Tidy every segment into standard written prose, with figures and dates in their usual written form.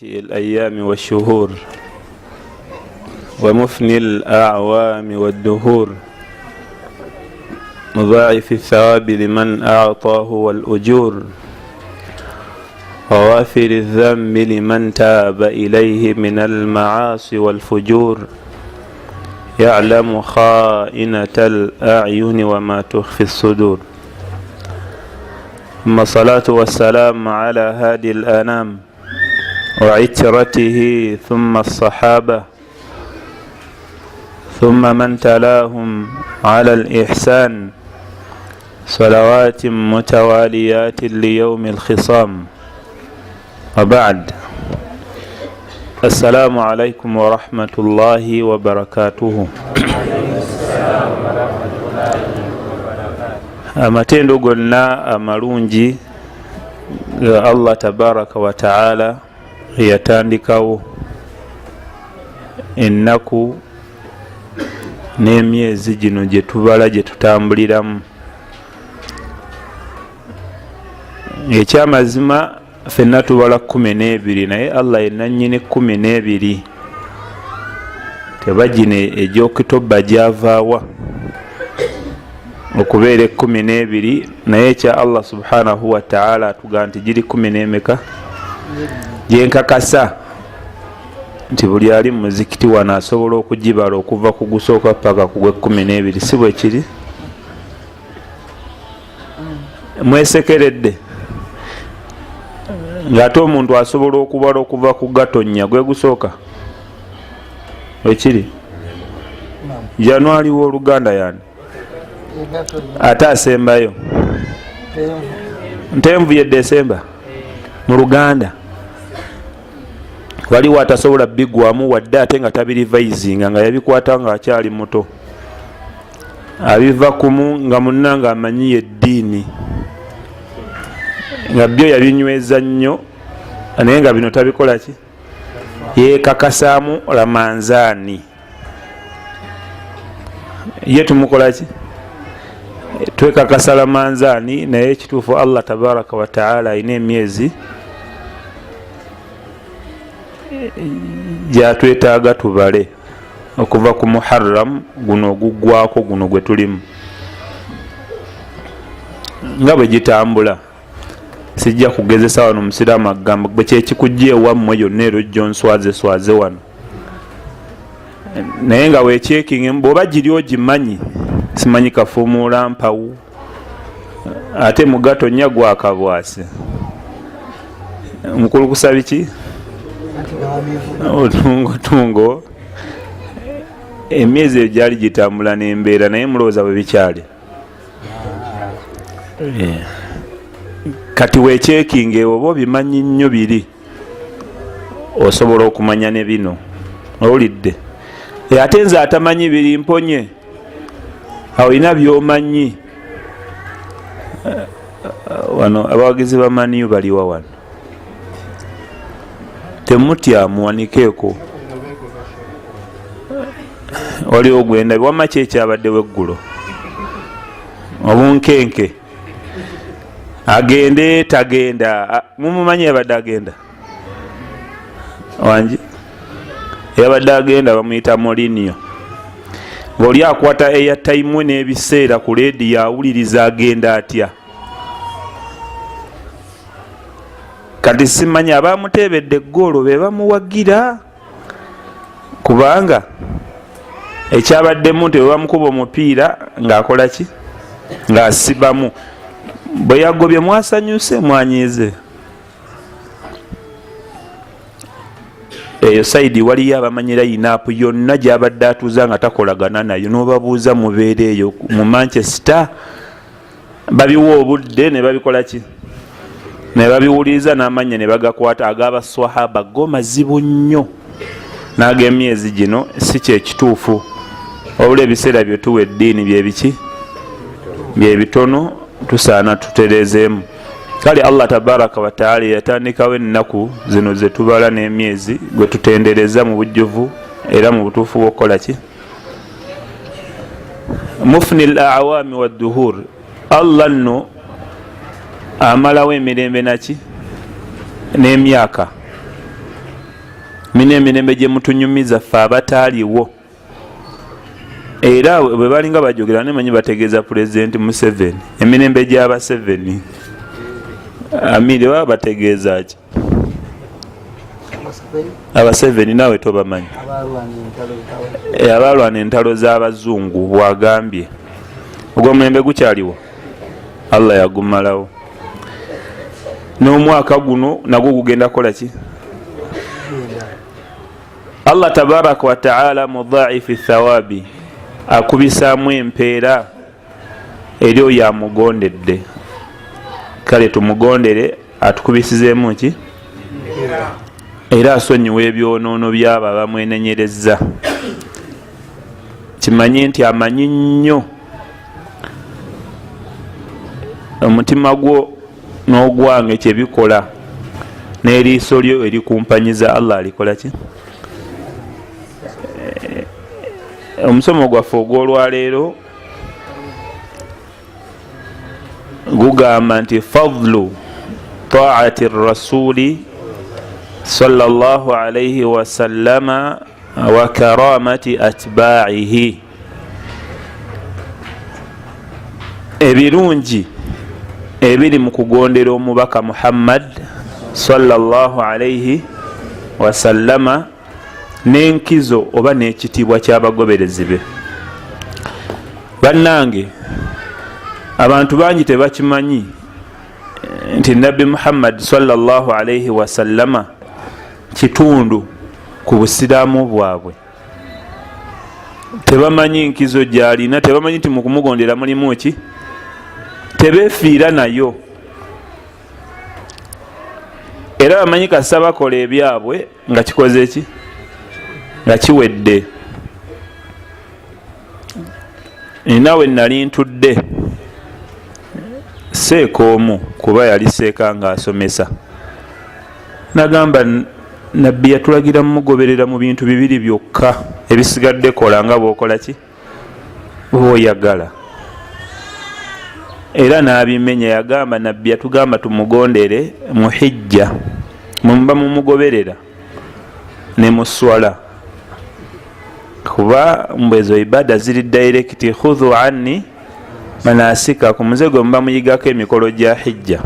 الأيام والشهور ومفني الأعوام والدهور مضاعف الثواب لمن أعطاه والأجور وغافر الذنب لمن تاب إليه من المعاصي والفجور يعلم خائنة الأعين وما تخفي الصدور ثم الصلاة والسلام على هادي الأنام وعترته ثم الصحابة ثم من تلاهم على الإحسان صلوات متواليات ليوم الخصام وبعد السلام عليكم ورحمة الله وبركاته. Amatendo gonna amalungi ga Allah tabaraka wataala, eyatandikawo ennaku n'emyezi gino gye tubala, gye tutambuliramu. Ekyamazima fenna tubala 12, naye Allah yenanyini 12. Tebagino egyokitobba gyavaawa okubeera 12? Naye ekya Allah subhanahu wataala atugaa nti giri kumi nemeka, gyenkakasa nti buli ali mumuzikiti wano asobola okugibala okuva ku gusooka paka ku gwekumi n'ebiri. Si bwe kiri? Mwesekeredde ng'ate omuntu asobola okubala okuva ku gatonya gwe gusooka wekiri Januari w'oluganda yani ate asembayo ntenvu ye Desemba mu Luganda. Waliwo atasobola bigwamu wadde ate nga tabirivaizinga, nga yabikwata nga akyali muto, abiva kumu nga munna nga amanyiyo eddiini, nga byo yabinyweza nnyo, naye nga bino tabikola ki, yekakasaamu Ramanzaani ye tumukola ki, twekakasa Ramanzaani. Naye ekituufu, Allah tabaraka wataala alina emyezi gyatwetaaga tubale okuva ku Muharram guno oguggwako, guno gwe tulimu, nga bwe gitambula. Sijja kugezesa wano omusiraamu agamba gwe kyekikujja ewammwe yonna ero jjo nswaze swaze wano, naye nga wekyekinge bwoba giri ogimanyi. Simanyi kafuumuula mpawu ate mugatonya gwakabwase mukulu kusa biki otungotungo. Emyezi eyo gyali gitambula n'embeera, naye mulowooza bwe bikyali kati? Wekyekinga oba obimanyi nnyo biri, osobola okumanya ne bino owulidde. Ate nze atamanyi biri mponye awo, olina byomanyi wano. Abawagizi ba Man U baliwa wano? Temutya, muwanikeeko. Waliwo gwenda wamma ki ekyabaddewo eggulo, obunkenke, agende tagenda? Mumumanyi yabadde agenda wangi, yabadde agenda, bamuyita Mourinho, ngaoli akwata airtime n'ebiseera ku leediyo awuliriza agenda atya. Kati simanyi abamuteebedde eggoolo be bamuwagira, kubanga ekyabaddemu nti bwe bamukuba omupiira ng'akola ki, ng'asibamu. Bwe yagobye mwasanyuse, mwanyiize. Eyo side waliyo abamanyira lineup yonna gyabadde atuuza nga takolagana nayo, n'obabuuza mubeera eyo mu Manchester, babiwa obudde ne babikola ki, ne babiwuliriza n'amannya ne bagakwata. Ag'abaswahaba go mazibu nnyo n'ag'emyezi gino si kyekituufu, wabula ebiseera byetuwa eddiini byebiki, byebitono, tusaana tutereezeemu. Kale Allah tabaraka wataala yatandikawo ennaku zino zetubala n'emyezi gwe tutendereza mu bujjuvu era mu butuufu bw'okukola ki, mufni l awami wadduhur. Allah nno amalawo emirembe naki n'emyaka. Mina emirembe gye mutunyumiza ffe abataaliwo. Era bwe balinga bajogera nemanyi bategeeza Pulezidenti Museveni, emirembe gy'Abaseveni. Amiri baba bategeeza ki? Abaseveni naawe tobamanyi, abalwana entalo z'abazungu. Bwagambye ogwo omulembe gukyaliwo, Allah yagumalawo. N'omwaka guno nagwo gugenda kukola ki? Allah tabaraka wataala mudhaifi thawabi, akubisaamu empeera eri oyo amugondedde. Kale tumugondere atukubisizeemu ki, era asonyiwa ebyonoono byabo abamwenenyereza. Kimanye nti amanyi nnyo omutima gwo n'ogwange kyebikola, n'eriiso lyo erikumpanyiza. Allah alikola ki? Omusomo gwaffe ogw'olwaleero gugamba nti fadlu taati rasuli sallallahu alaihi wasallama wa karamati atbaihi, ebirungi ebiri mu kugondera omubaka Muhammad sallallahu alaihi wasallama n'enkizo oba n'ekitiibwa ky'abagoberezi be. Bannange, abantu bangi tebakimanyi nti Nabbi Muhammad sallallahu alaihi wasallama kitundu ku busiraamu bwabwe. Tebamanyi nkizo gyalina, tebamanyi nti mukumugondera mulimu ki, tebefiira nayo. Era bamanyi kasita bakola ebyabwe nga kikoze ki, nga kiwedde. Ninawe nali ntudde seeka omu, kuba yali seeka ng'asomesa, nagamba Nabbi yatulagira mumugoberera mu bintu bibiri byokka, ebisigadde kola nga bwokola ki bwoyagala. Era n'abimenya, yagamba Nabbi yatugamba tumugondere mu hijja, mwemuba mumugoberera, ne mu swala, kuba mbwezo ibada ziri direct. Khudhu anni manasika, ku muze gwe muba muyigako emikolo gya hijja.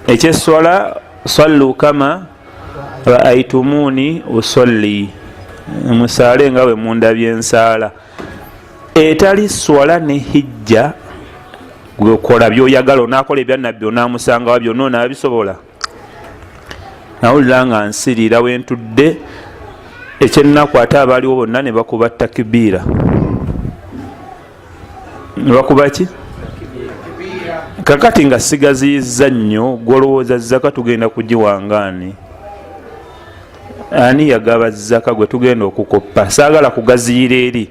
Ekyeswala, sallu kama raaitumuni usalli, musaale nga bwe mundabye ensaala. Etali swala ne hijja, gwekola byoyagala, onakola ebya Nabbi onamusangawa? Byonna onabisobola? Nawulira nga nsiriira wentudde. Ekyennaku ate abaaliwo bonna ne bakuba takibiira. Ne bakuba ki? Kakati nga sigaziyiza nnyo, gwolowooza zaka tugenda kugiwangaani? Ani yagaba zaka gwe tugenda okukoppa? Saagala kugaziyira eri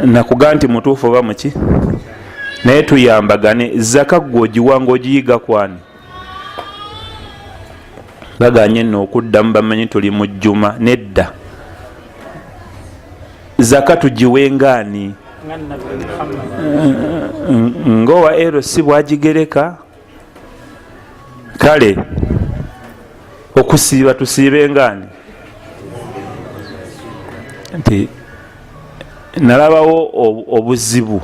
nakuga nti mutuufu oba muki, naye tuyambagane. Zaka gwe ogiwanga ogiyiga kwani? Baganye nno okuddamu, bamanyi tuli mu jjuma. Nedda, zaka tugiwengaani? Ngaowa LC bwagigereka. Kale okusiiba tusiibengaani? Nti nalabawo obuzibu,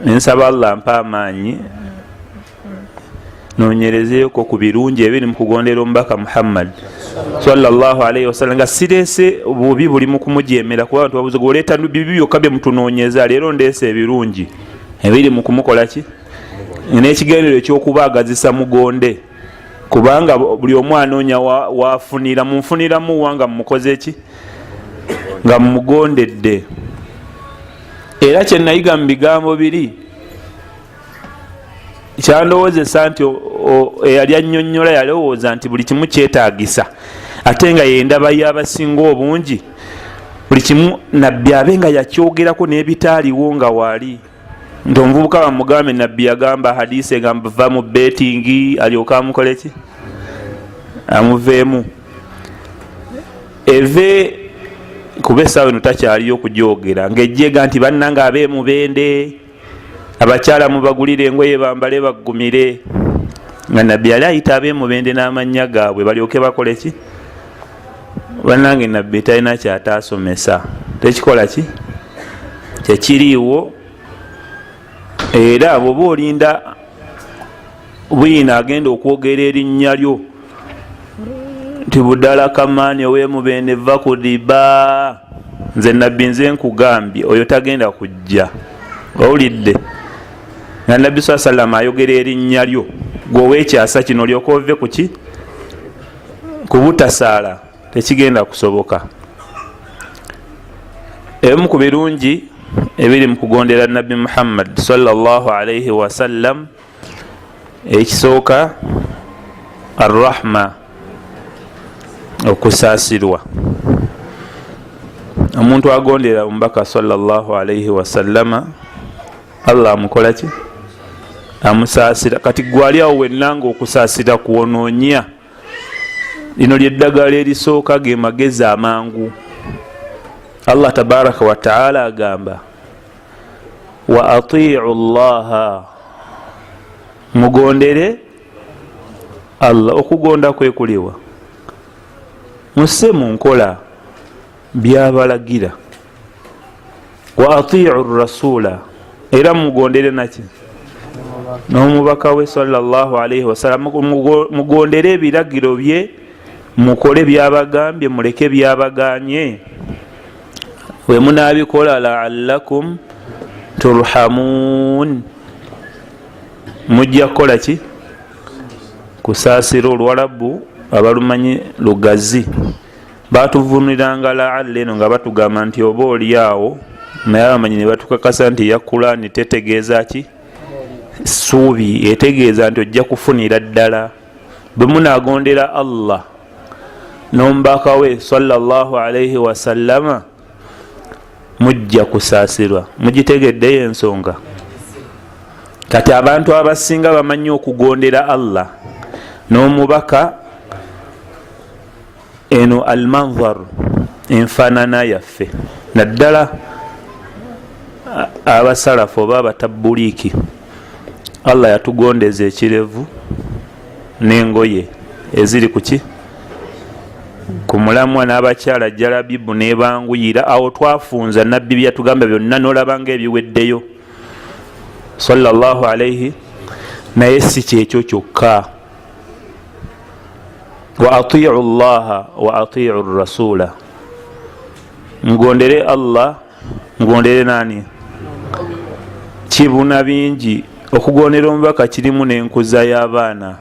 nensaba Allah mpa amaanyi nonyerezeeko ku birungi ebiri mu kugondera omubaka Muhammad sallallahu alaihi wasallam, nga sireese bubi buli mu kumujemera, kuba abantu babuze oleeta bibi byokka bye mutunoonyeza. Leero ndeese ebirungi ebiri mu kumukola ki, n'ekigendero ekyokubaagazisa mugonde, kubanga buli omu anoonya wafunira munfuniramu wa nga mumukoze ki, nga mumugondedde. Era kyenayiga mu bigambo biri kyandowoozesa nti eyali annyonnyola yalowooza nti buli kimu kyetaagisa, ate nga yendaba y'abasinga obungi, buli kimu Nabbi abe nga yakyogerako n'ebitaaliwo nga waali. Nti omuvubuka bamugambe Nabbi yagamba, hadisi egamba va mu betingi, alyoke amukole ki, amuveemu eve, kuba essaawa eno takyaliyo okugyogera ng'ejjega nti bannange abe Mubende abakyala mubagulire engoye bambale baggumire. Nga Nabbi yali ayita ab'emubende n'amannya gaabwe balyoke bakole ki? Bannange, Nabbi talina kyataasomesa, tekikola ki tekiriiwo. Era bwoba olinda bwina agenda okwogera erinnya lyo nti Budala Kamaani ow'emubende va ku riba, nze Nabbi nze nkugambye, oyo tagenda kujja. Owulidde nga Nabbi saa salama ayogera erinnya lyo, gwe owekyasa kino olyoka ove kuki ku butasaala, tekigenda kusoboka. Ebimu ku birungi ebiri mu kugondera Nabbi Muhammad sallallahu alaihi wasallam, ekisooka arrahma, okusaasirwa. Omuntu agondera omubaka sallallahu alaihi wasallama, Allah amukola ki? Amusaasira. Kati gwali awo wenna nga okusaasira kwonoonya, lino lyeddagala erisooka, ge magezi amangu. Allah tabaraka wataala agamba, wa atiu llaha, mugondere Allah. Okugonda kwekuliwa? Musse mu nkola byabalagira. Wa atiu rasula, era mugondere naki? N'omubaka we sallallahu alaihi wasallam. Mugondere ebiragiro bye, mukole byabagambye, muleke byabaganye. We munabikola, laallakum turhamun, mujja kukola ki? Kusaasira. Oluwalabu abalumanyi lugazi batuvuniranga laalla eno nga batugamba nti oba oli awo, naye abamanyi ne batukakasa nti eya Kurani tetegeeza ki suubi, etegeeza nti ojja kufunira ddala. Bwe munagondera Allah n'omubaka we sallallahu alaihi wasallama, mujja kusaasirwa. Mugitegeddeyo ensonga? Kati abantu abasinga bamanyi okugondera Allah n'omubaka eno almanzar, enfaanana yaffe, naddala abasalafu oba abatabuliiki. Allah yatugondeza ekirevu n'engoye eziri kuki ku mulamwa, n'abakyala jalabibu nebanguyira. Awo twafunza Nabbi byatugamba byonna, nolabanga ebiweddeyo sallallahu alaihi. Naye si kyekyo kyokka. Wa atiu llaha wa atiu rasula, mugondere Allah, mugondere nani? Kibuna bingi. Okugondera omubaka kirimu n'enkuza y'abaana.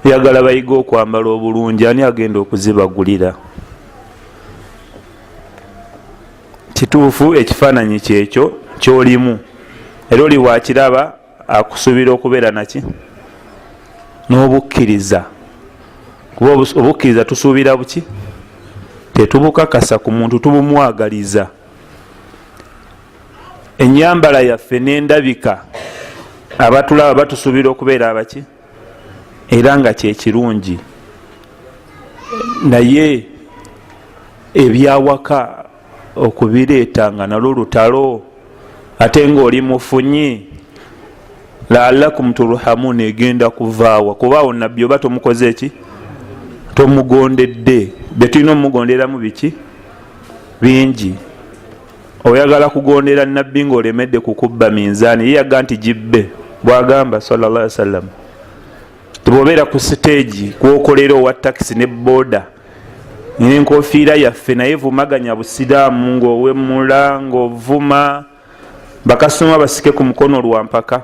Oyagala bayiga okwambala obulungi, ani agenda okuzibagulira? Kituufu, ekifaananyi kyekyo kyolimu, era oli wakiraba akusuubira okubeera naki? N'obukkiriza. Kuba obukkiriza tusuubira buki? Tetubukakasa ku muntu, tubumwagaliza. Enyambala yaffe n'endabika, abatulaba batusuubira okubeera abaki, era nga kyekirungi. Naye ebyawaka okubireeta nga nalwo lutalo, ate ngaoli mufunyi, laalakum turhamun egenda kuvaawa? Kubaawo Nabbi oba tomukoze eki? Tomugondedde. Byetulina omugonderamu biki? Bingi. Oyagala kugondera Nabbi ngaolemedde kukubba minzaani, ye yaga nti gibbe. Bwagamba sallallahu alaihi wasallam, tibwobeera ku siteegi kwokolera owa takisi ne boda nenkofiira yaffe, naye vumaganya busiraamu ngaowemula, ngaovuma bakasoma, basike ku mukono lwampaka.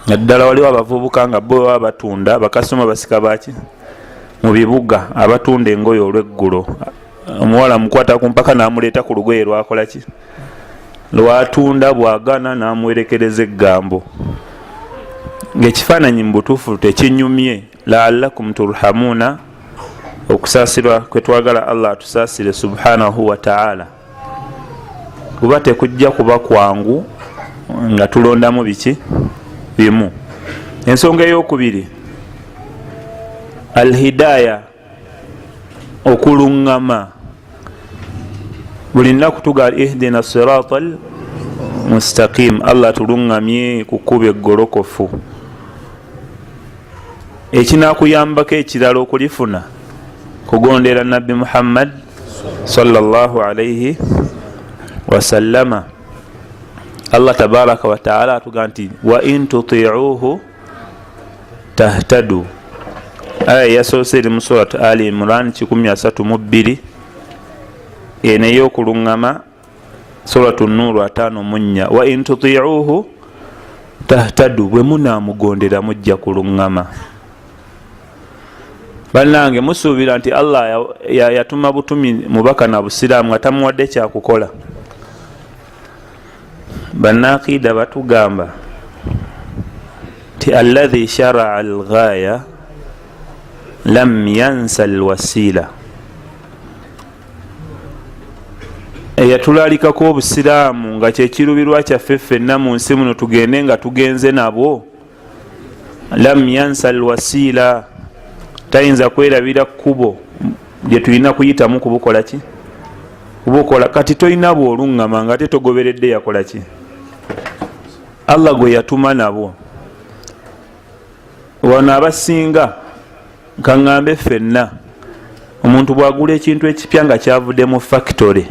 Naddala waliwo abavubuka nga bo baba batunda, bakasoma basika baki mu bibuga, abatunda engoye olweggulo. Omuwala mukwata ku mpaka namuleeta ku lugoye lwakolaki lwatunda, bwagana namuwerekereza eggambo, ngaekifaananyi mu butuufu tekinyumye. Laalakum turhamuna, okusaasirwa kwetwagala Allah atusaasire subhanahu wataala, kuba tekujja kuba kwangu nga tulondamu biki bimu. Ensonga eyokubiri, alhidaya, okuluŋŋama. Buli nnaku tugal ihdina sirata al mustaqim, Allah tuluŋŋamye ku kkuba eggolokofu. Ekinakuyambako ekirala okulifuna kugondera Nabbi Muhammad sallallahu alaihi wasallama. Allah tabaraka wataala atuga nti wa in tutiuhu tahtadu. Aya yasoose eri mu Surat Ali Imran 132, eno ey'okuluŋŋama Suratu Nuuru 54, wa in tutiuhu tahtadu, bwe munaamugondera mujja kuluŋŋama. Bannange, musuubira nti Allah yatuma butumi mubaka na busiraamu nga tamuwadde kyakukola? Bannaqida batugamba nti alladhi sharaa alghaya lam yansa alwasila, eyatulalikako obusiraamu nga kyekirubirwa kyaffe ffenna mu nsi muno tugende nga tugenze nabwo, lam yansa alwasila, tayinza kwerabira kkubo lye tulina kuyitamu kubukola ki? Kubukola. Kati tolina bwoluŋŋama nga ate togoberedde yakola ki? Allah gwe yatuma nabwo. Wano abasinga kaŋŋambe ffenna, omuntu bw'agula ekintu ekipya nga kyavudde mu factory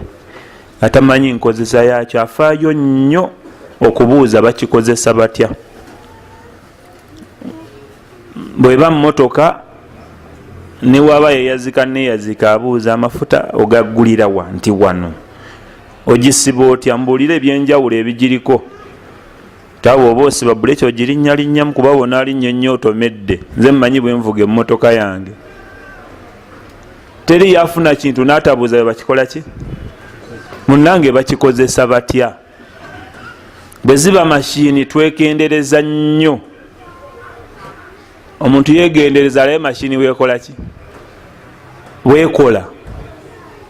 nga tamanyi nkozesa yakyo, afaayo nnyo okubuuza bakikozesa batya. Bweba mmotoka newaba yeyazika neyazika, abuuza amafuta ogaggulirawa, nti wano ogisiba otya, mbuulire ebyenjawulo ebigiriko. Tawe oba osiba buleki ogirinnyalinyamu, kuba bonaalinnya ennyo otomedde. Nze mmanyi bwe nvuga emmotoka yange, teri yafuna kintu n'atabuuza bwe bakikola ki, munnange bakikozesa batya. Bwe ziba mashiini twekendereza nnyo, omuntu yegendereza alabe mashiini bwekola ki, bwekola.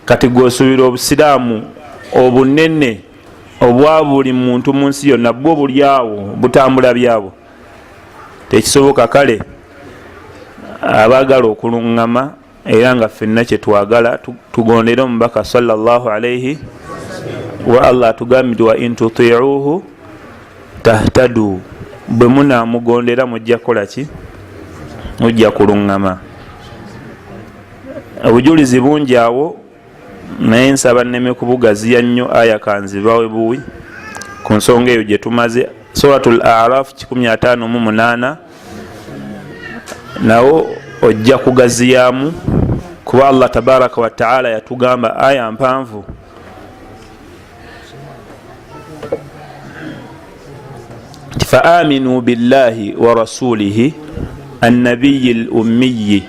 Kati gweosuubira obusiraamu obunene obwa buli muntu mu nsi yonna bwo buli awo butambula byabwo, tekisoboka. Kale abaagala okuluŋŋama era nga ffenna kyetwagala, tugondere omubaka sallallahu alaihi wa Allah atugambye nti wa in tutiuhu tahtadu, bwe munamugondera mujja kukola ki? Mujja kuluŋŋama. Obujulizi bungi awo, naye nsaba nneme kubugaziya nnyo. Aya kanzibawe buwi ku nsonga eyo gye tumaze, Suratul Araf 158, nawo ojja kugaziyamu kuba Allah tabaraka wataala yatugamba aya mpanvu. Faaminu billahi wa rasulihi annabiyi l ummiyi,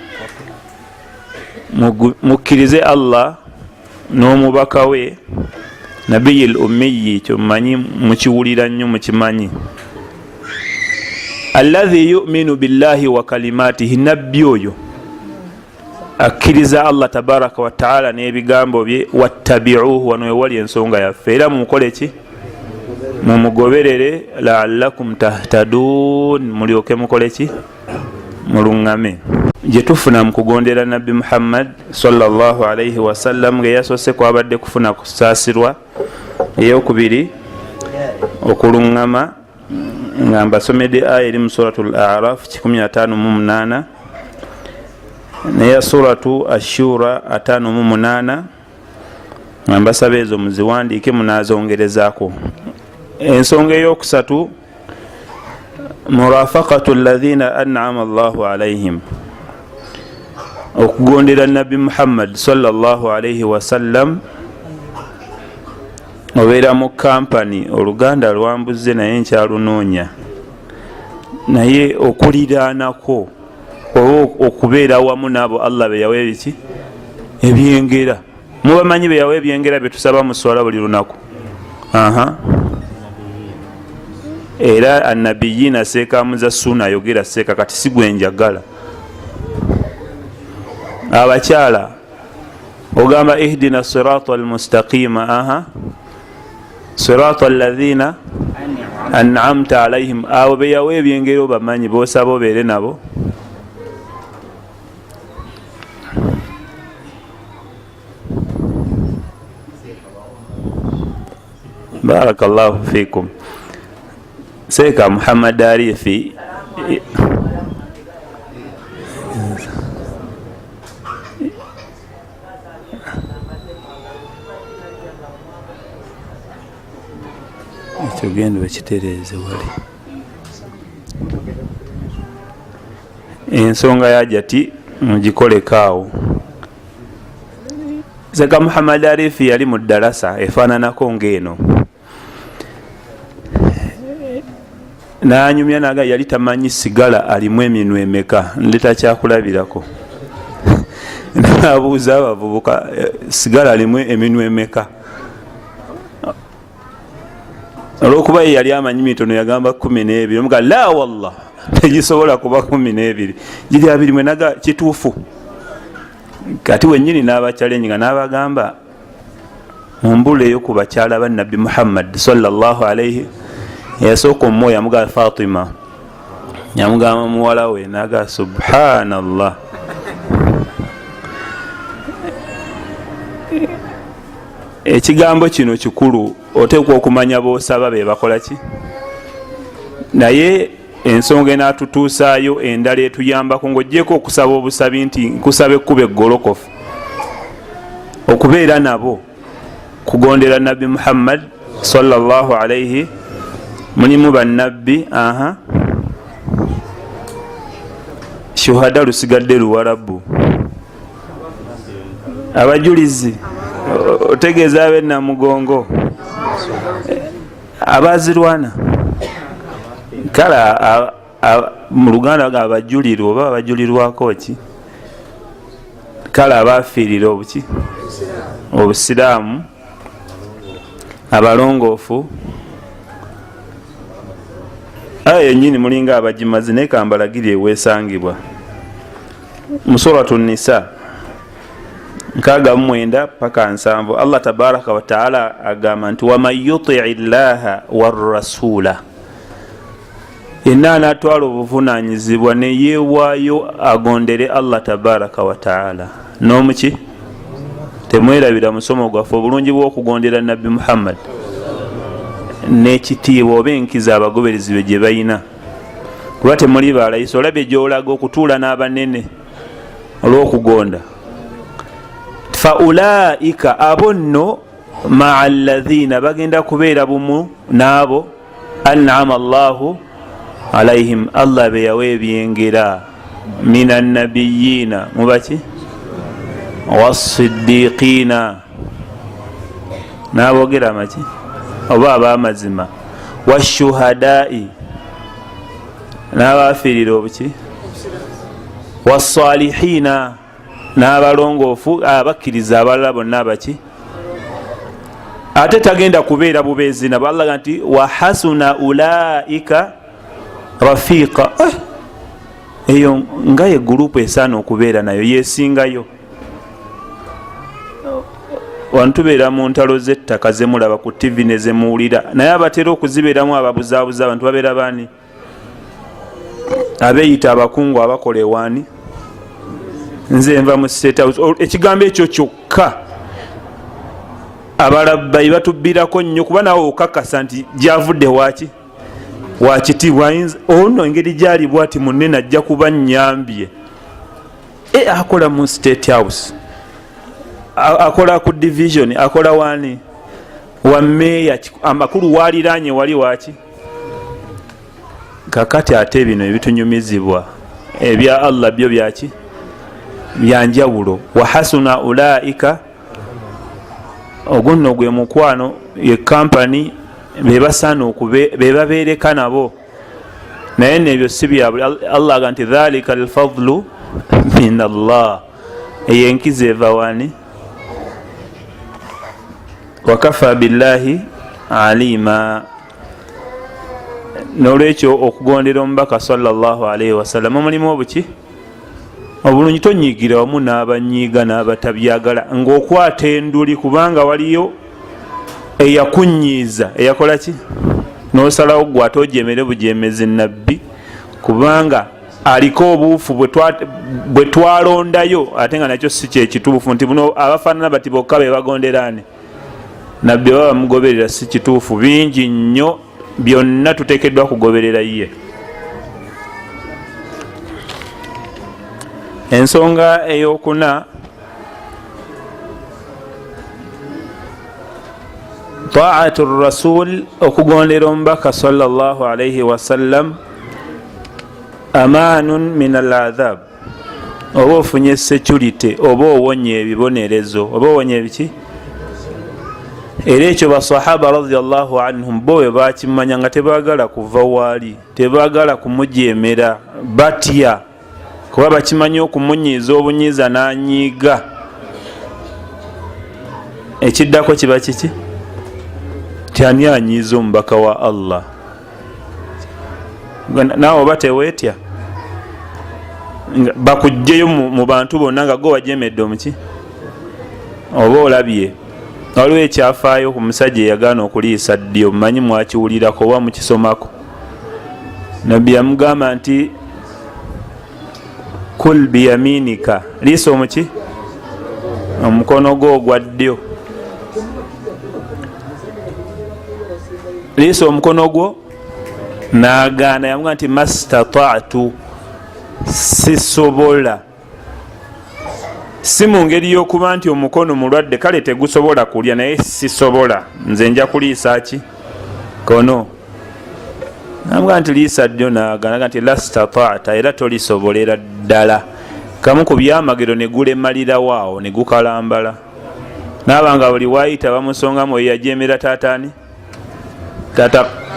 mukkirize Allah n'omubaka we nabiyi l ummiyi, kyomumanyi mukiwulira nnyo, mukimanyi, alladhi yuminu billahi wa kalimatihi, nabbi oyo akkiriza Allah tabaraka wataala n'ebigambo bye, wattabiuhu, wano wewali ensonga yaffe, era mumukole ki? Mumugoberere, laalakum tahtadun, mulyoke mukole ki? Muluŋŋame. Gye tufuna mu kugondera Nabbi Muhammad sallallahu alaihi wasallam, nga eyasoose kwabadde kufuna kusaasirwa, eyokubiri okuluŋŋama, nga mbasomedde aya eri mu Suratu l Araf 158 neya Suratu Ashura 58, nga mbasaba ezo muziwandiike munazongerezaako. Ensonga eyokusatu, murafaqatu alladhina an'ama Allahu alaihim, okugondera Nabbi Muhammad sallallahu alaihi wasallam, obeera mu kampani, oluganda lwambuze naye nkyalunoonya, naye okuliraanako oba okubeera wamu n'abo Allah be yawa ebiki? Ebyengera. Mubamanyi be yawa ebyengera byetusaba mu swala buli lunaku? Aha, era annabiyiina seekamuza suuna ayogera seeka, kati si gwe njagala. Abakyala ogamba ihdina sirata almustaqima, aha, sirata alladhina an'amta alaihim, abo beyawa ebyengera obamanyi bosaba obeere nabo. Barakallahu fikum. Seeka Muhammad Arifi Kyogenda okitereeze wali ensonga ya Hajati mugikoleko awo. Zeka Muhammad Arifi yali mu ddalasa efaananako ng'eno, nanyumya naga yali tamanyi sigala alimu eminwe emeka. Ndeta kyakulabirako, nabuuza abavubuka, sigala alimu eminwe emeka? Olwokuba ye yali amanyi mitono, yagamba 12. Omuga la wallah, tegisobola kuba 12, giri abiri mwenaga. Kituufu. Kati wenyini n'abacalengi nga n'abagamba mumbuleyo ku bakyala ba Nabbi Muhammad sallallahu alaihi. Yasooka omwoyo yamugamba Fatima, yamugamba muwala we, naga subhanallah. Ekigambo kino kikulu, oteekwa okumanya bosaba be bakola ki. Naye ensonga enaatutuusaayo endala etuyambako, ng'ogyeko okusaba obusabi nti nkusaba ekkuba eggolokofu, okubeera nabo kugondera Nabbi Muhammad sallallahu alaihi. Mulimu bannabbi, aha, shuhada lusigadde luwarabu, abajulizi, otegeeza abenamugongo abazirwana. Kale mu Luganda baga abajulirwa oba abajulirwako ki? Kale abafiirira obuki obusiraamu, abalongoofu. Aya yenyini mulinga abagimazi, naye kambalagiri ewesangibwa mu Suratu Nisa 69 paka 70. Allah tabaraka wataala agamba nti waman yutii llaha warasula, yenna anatwala obuvunanyizibwa neyewaayo agondere Allah tabaraka wataala n'omuki. Temwerabira musomo gwaffe obulungi bw'okugondera Nabbi Muhammad n'ekitiibwa oba enkiza abagoberezi be gye balina, kuba temuli balayisi. Olabye gyolaga okutuula n'abanene olw'okugonda. Fa ulaika, abo nno, maa alladhina, bagenda kubeera bumu n'abo an'ama Allahu alaihim, Allah be yawa ebyengera, min annabiyiina, mubaki, wasiddiqiina, n'aboogera amaki oba ab'amazima, washuhadai, n'abafiirira obuki, wasalihiina, n'abalongoofu, abakkiriza abalala bonna abaki. Ate tagenda kubeera bubeezi nabo. Allah nti wahasuna ulaika rafiqa. Eyo nga ye gurupu esaana okubeera nayo, yesingayo. Wano tubeera mu ntalo z'ettaka zemulaba ku TV nezemuwulira, naye abatera okuzibeeramu ababuzaabuza abantu babeera baani? Abeeyita abakungu abakola ewaani, nze nva mu State House. Ekigambo ekyo kyokka abalabbayi batubbirako nnyo, kuba naawe okakasa nti gyavudde waki wakitiibwa ono engeri gyali bwati munene ajja kuba nyambye. Akola mu State House, akola ku division, akola wani wa meeya, amakulu waliranye wali waki. Kakati ate bino ebitunyumizibwa ebya Allah byo byaki? Byanjawulo. Wahasuna ulaika, ogwo nno gwe mukwano, ye kampani bebasaana bebabeereka nabo. Naye nebyo si byabuli. Allah aga nti dhalika alfadlu min Allah, eyo enkizo eva wani? Wakafa billahi alima. Nolwekyo okugondera omubaka salllahalaihi wasallam mulimu obuki obulungi. Tonyigira wamu n'abanyiiga n'abatabyagala ng'okwata enduli, kubanga waliyo eyakunyiiza eyakola ki, nosalawo gwe ate ojemere bujemezi nabbi, kubanga aliko obuufu bwe twalondayo, ate nga nakyo si kyekituufu nti buno abafaanana bati bokka be bagonderani nabbi oba bamugoberera. Si kituufu, bingi nnyo, byonna tuteekeddwa kugoberera ye. Ensonga eyokuna, Taatu rasul, okugondera omubaka sallallahu alaihi wasallam, amaanun min al adhab, oba ofunye security, oba owonye ebibonerezo, oba owonye ebiki. Era ekyo basahaba radiallahu anhum bo bwe bakimanya nga tebagala kuva waali, tebagala kumujemera, batya kuba bakimanyi okumunyiiza obunyiiza n'anyiiga. Ekiddako kiba kiki? Tyani anyiiza omubaka wa Allah? Naawe oba teweetya bakugjeyo mu bantu bonna nga gwe wajemedde omuki oba olabye. Waliwo ekyafaayo ku musajja eyagaana okuliisa ddyo, mumanyi mwakiwulirako oba mukisomako. Nabbi yamugamba nti kul biyaminika, liisa omuki omukono gwo ogwa ddyo, liisa omukono gwo. Nagaana, yamugamba nti mastatatu, sisobola. Si mu ngeri y'okuba nti omukono mulwadde kale tegusobola kulya, naye sisobola, nze nja kuliisa ki kono. Namugaa nti liisa ddyo, naganaga nti lastatata, era tolisobolera ddala. Kamu ku byamagero ne gulemalirawo awo ne gukalambala, naaba nga buli waayita bamusongamu oyo yajemera taataani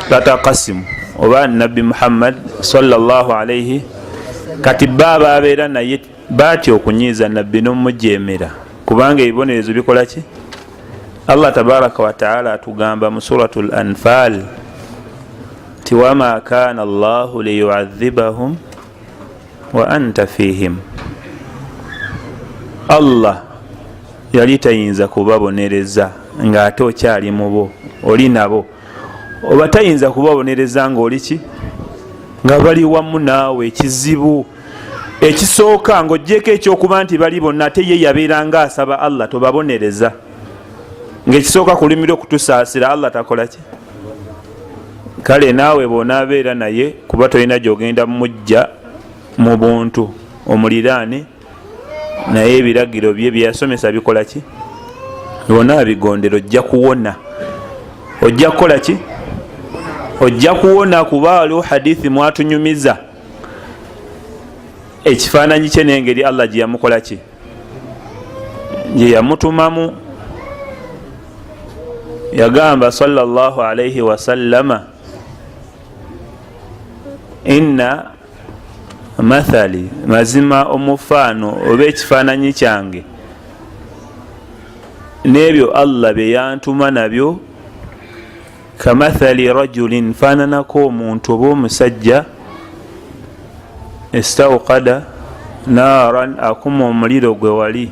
tata Kasimu oba Nabbi Muhammad sallallahu alaihi. Kati ba babeera naye batya okunyiiza Nabbi n'omujemera, kubanga ebibonerezo bikola ki? Allah tabaraka wataala atugamba mu suratu l Anfal ti wama kana llahu liyuadhibahum wa anta fihim, Allah yali tayinza kubabonereza ng'ate okyali mubo, oli nabo, oba tayinza kubabonereza ng'oli ki, nga bali wamu naawe. Ekizibu ekisooka ng'ogyeko ekyokuba nti bali bonna, ate ye yabeeranga asaba Allah tobabonereza, ngaekisooka kulumira okutusaasira Allah takola ki. Kale naawe bwonaabeera naye, kuba tolina gyogenda mujja mu buntu omuliraane naye, ebiragiro bye byeyasomesa bikola ki, bona abigondera, ojja kuwona. Ojja kukola ki? Ojja kuwona. Kuba waliwo hadithi mwatunyumiza ekifaananyi kye n'engeri Allah gye yamukola ki, gye yamutumamu. Yagamba sallallahu alaihi wasallama, inna mathali, mazima omufaano oba ekifaananyi kyange n'ebyo Allah bye yantuma nabyo, kamathali rajulin, faananako omuntu oba omusajja, istauqada naran, akuma omuliro gwe wali,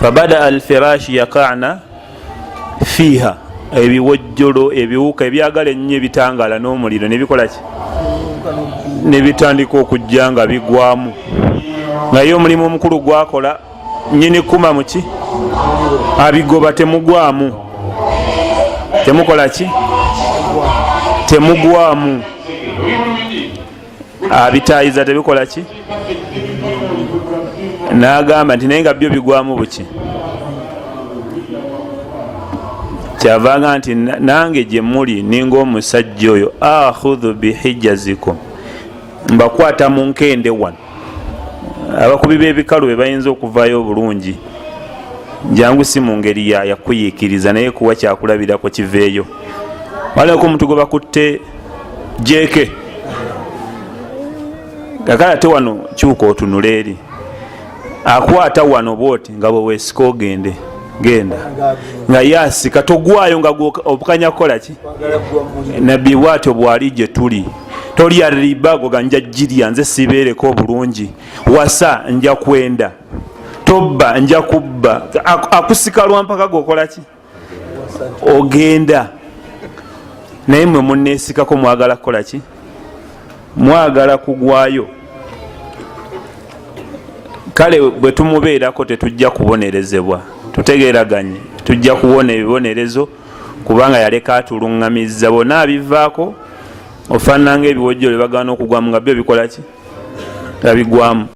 fabadaa alfirashi yakana fiiha, ebiwojjolo ebiwuka ebyagala ennyo ebitangala n'omuliro nebikolaki, nebitandika okujja nga bigwamu, nga ye omulimu omukulu gwakola nyini kuma muki abigoba, temugwamu, temukola ki, temugwamu, abitayiza tebikola ki. Nagamba nti naye nga byo bigwamu buki. Kyavanga nti nange gye muli ninga omusajja oyo, akhudhu bihijazikum, mbakwata mu nkende wano. Abakubi b'ebikalu be bayinza okuvaayo obulungi. Jangu, si mu ngeri yakuyiikiriza, naye kuwa kyakulabirako kiveeyo. Waliwo omuntu gwe bakutte jeeke kakale, ate wano kyuka otunula eri, akwata wano bwoti nga bwe weesika ogende genda, nga yasika togwayo, nga obukanya kukola ki. Nabbi bwatyo bwali gye tuli. Tolya riba, goga nja girya nze sibeereko obulungi, wasa nja kwenda, tobba nja kubba. Akusika lwampaka gokola ki, ogenda. Naye mwe muneesikako mwagala kukola ki, mwagala kugwayo. Kale bwe tumubeerako tetujja kubonerezebwa, tutegeraganye, tujja kuwona ebibonerezo, kubanga yaleka atuluŋŋamizza. Bona abivaako ofaanana nga ebiwojjolo bebagaana okugwamu, nga byo bikola ki, nga bigwamu.